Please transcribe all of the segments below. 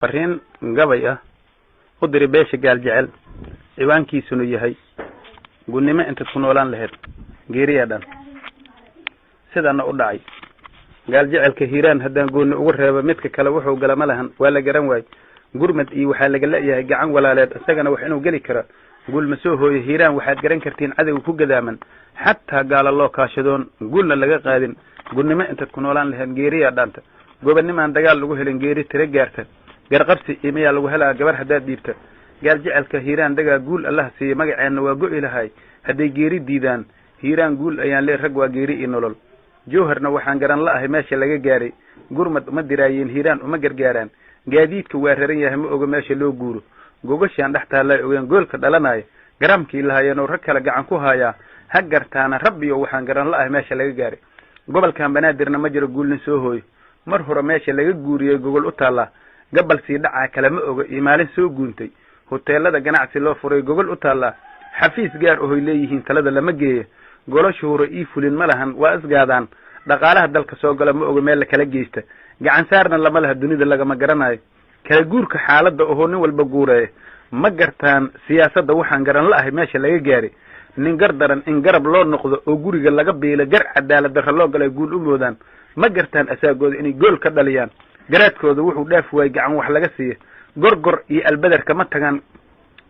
Fariin gabay ah u diray beesha Gaal Jecel, ciwaankiisuna yahay "Gunnimo intaad ku noolaan lahayd geeriyaa dhan". Sidaana u dhacay: Gaal Jecelka Hiiraan haddaan goonni ugu reebo, midka kale wuxuu gala ma lahan, waa la garan waay. Gurmad iyo waxaa laga leeyahay gacan walaaleed, isagana wax inuu geli kara guul ma soo hooyo. Hiiraan waxaad garan kartiin cadowga ku gadaaman, xataa gaala loo kaashadoon guulna laga qaadin. Gunnimo intaad ku noolaan lahayd geeriyaa dhaanta. Gobanimaan dagaal lagu helin, geeri tiro gaarta, garqabsi imiyaa lagu helaa gabar haddaad dhiibta. Gaal Jecelka Hiiraan dagaa guul Allaha siiye, magaceenna waa go'i lahay hadday geeri diidaan. Hiiraan guul ayaan lee, rag waa geeri iyo nolol. Jowharna waxaan garan la'ahay meesha laga gaaray. Gurmad uma diraayeen, Hiiraan uma gargaaraan. Gaadiidka waa raran yahay, ma oga meesha loo guuro. Gogashaan dhex taallay ogeen goolka dhalanaya, garamkii lahaayeenoo rag kale gacan ku haayaa ha gartaana. Rabbiyo waxaan garan la'ahay meesha laga gaaray. Gobolkan Banaadirna ma jiro guulnin soo hooyo, mar hore meesha laga guuriyey gogol u taallaa. Gabal sii dhacaa kale ma oga iyo maalin soo guuntay. Hoteelada ganacsi loo furay gogol u taallaa. Xafiis gaar ohoy leeyihiin, talada lama geeya. Golosha hore ii fulin ma lahan, waa isgaadaan. Dhaqaalaha dalka soo gala ma oga meel la kala geysta. Gacan saarna lama laha, dunida lagama garanayo. Kala guurka xaaladda ohoo nin walba guureeya ma gartaan siyaasadda. Waxaan garan la'ahay meesha laga gaaray. Nin gar daran in garab loo noqdo oo guriga laga biilo, gar cadaalad darra loo galay guul u moodaan. Ma gartaan asaagooda inay gool ka dhaliyaan. Garaadkooda wuxuu dhaaf waayey gacan wax laga siiya. Gorgor iyo Albederka ma tagaan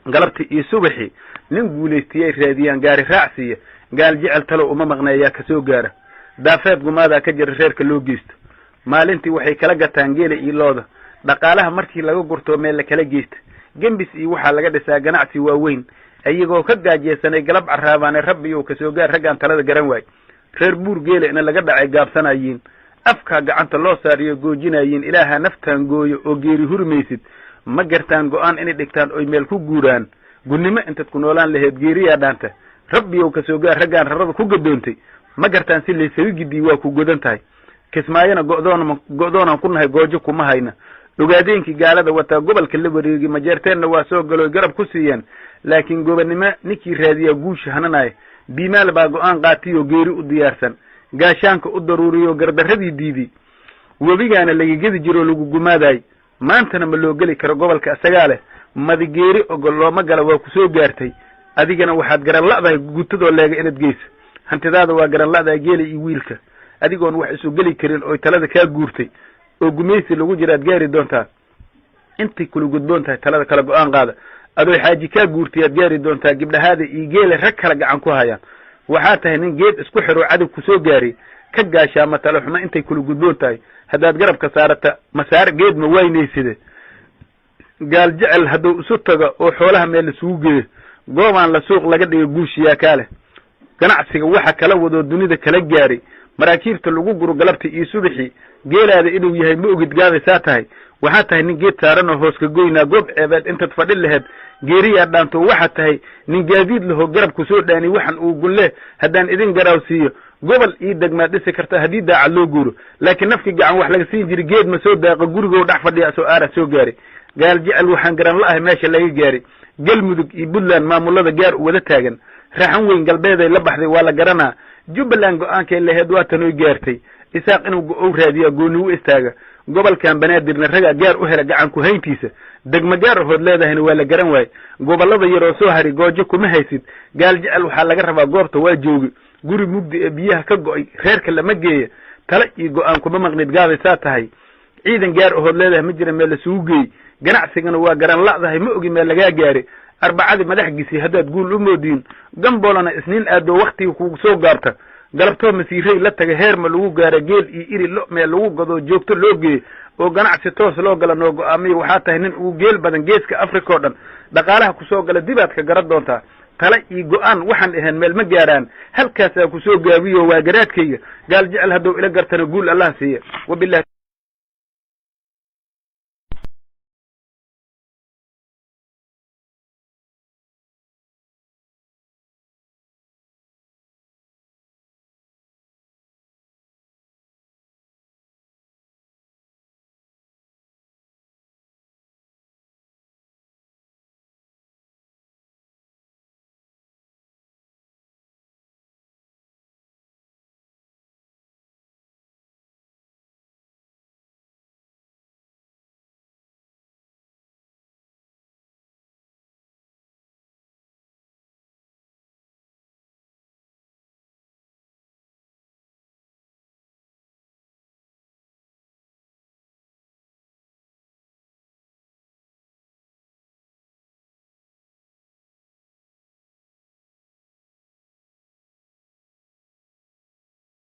galabtii iyo subaxii. Nin guulaystiyay raadiyaan, gaari raac siiya. Gaal Jecel talow uma maqneeyaa kasoo gaara. Daafeed gumaadaa ka jira reerka loo geysto. Maalintii waxay kala gataan geela iyo looda. Dhaqaalaha markii laga gurtoo meel la kala geysta, gembis iyo waxaa laga dhisaa ganacsi waaweyn. Iyagoo ka gaajeysanay galab caraabaane. Rabbiyow kasoo gaar raggaan talada garan waay. Reer Buur geela ina laga dhacay gaabsanayiin, afkaa gacanta loo saariyo goojinayiin. Ilaaha naftaan gooyo oo geeri hurmaysid. Ma gartaan go-aan inay dhigtaan oy meel ku guuraan. Gunnimo intaad ku noolaan lahayd geeriyaa dhaanta. Rabbiyow kasoo gaar raggaan rarada ku gadoontay. Ma gartaan si laysaga gidiyi, waa ku godan tahay. Kismaayona go'doon go'doonaan ku nahay, goojo kuma hayna. Ogaadeenkii gaalada wataa gobolka la wareegi, Majeerteenna waa soo galoy garab ku siiyeen. Laakiin gobonnimo ninkii raadiyaa guusha hananaya. Biimaal baa go-aan qaatiyoo geeri u diyaarsan, gaashaanka u daruuriyo gardarradii diiday. Webigaana laga gedi jiroo lagu gumaadaay, maantana ma loo geli karo gobolka isagaa leh. Madigeeri ogol looma gala, waa ku soo gaartay. Adigana waxaad garan la'dahay gutadoo leega inaad geyso. Hantidaada waa garan la'dahay, geela iyo wiilka, adigoon wax isu geli karin oy talada kaa guurtay oo gumaysi lagu jiraad gaari doontaa. Intay kula gudboon tahay talada kala go-aan qaada. Adoo xaaji kaa guurtay aad gaari doontaa, gibdhahaada iyo geela rag kala gacan ku hayaan. Waxaa tahay nin geed isku xiro cadow kusoo gaaray ka gaashaama. Talo xumo intay kula gudboon tahay haddaad garabka saarata masaar, geed ma waynayside. Gaal Jecel hadduu isu tago oo xoolaha meel isugu geeyo, goobaan la suuq laga dhigo, guushiyaa kaa leh. Ganacsiga waxa kala wadoo dunida kala gaaray, maraakiibta lagu guro galabta iyo subaxii, geelaada inuu yahay ma ogid, gaabaysaa tahay. Waxaa tahay nin geed saaran oo hoos ka goynaa. Goob ceebeed intaad fadhin laheed geeriyaa dhaanto. Waxaa tahay nin gaadiid lahoo garab kusoo dhaani. Waxan uu gunle haddaan idin garaawsiiyo, gobol ii degmaad dhisi karta haddii daacad loo guuro. Laakiin nafkii gacan wax laga siin jiray geed ma soo daaqa, gurigoo dhex fadhiya soo aara soo gaaray. Gaal Jecel waxaan garan la'ahay meesha laga gaaray. Galmudug iyo Puntland maamulada gaar u wada taagan. Raxan Weyn galbeeday la baxday, waa la garanaa. Jubbaland go-aankay laheed waa tanoy gaartay. Isaaq inuu go-ow raadiyaa gooni u istaaga. Gobolkan Banaadirna ragaa gaar u hela gacan ku hayntiisa. Degmo gaar ahood leedahayna waa la garan waaye. Gobollada yaroo soo hari goojo kuma haysid. Gaal Jecel waxaa laga rabaa goobta waa joogi. Guri mugdi ee biyaha ka go'ay reerka lama geeya. Tala iyo go-aan kuma maqnid, gaabaysaa tahay. Ciidan gaar ahood leedahay ma jira meel lasugu geey. Ganacsigana waa garan la'dahay, ma ogi meel lagaa gaari. Arbacadii madax gisi haddaad guul u moodiin, gamboolana Isniin aadoo waktiga kugu soo gaarta. Galabtoo masiirey la taga, heer ma lagu gaara. Geel iyo iri lo meel lagu gado joogto loo geeyo oo ganacsi toos loo gala noo go-aamiyo. Waxaa tahay nin ugu geel badan geeska Africa oo dhan. Dhaqaalaha kusoo gala dibaad ka garan doontaa. Tala iyo go-aan waxaan ahayn meel ma gaaraan. Halkaasaa kusoo gaabiyo, waa garaadkayga. Gaal Jecel hadduu ila gartana guul Allah siiya. Wabilahi.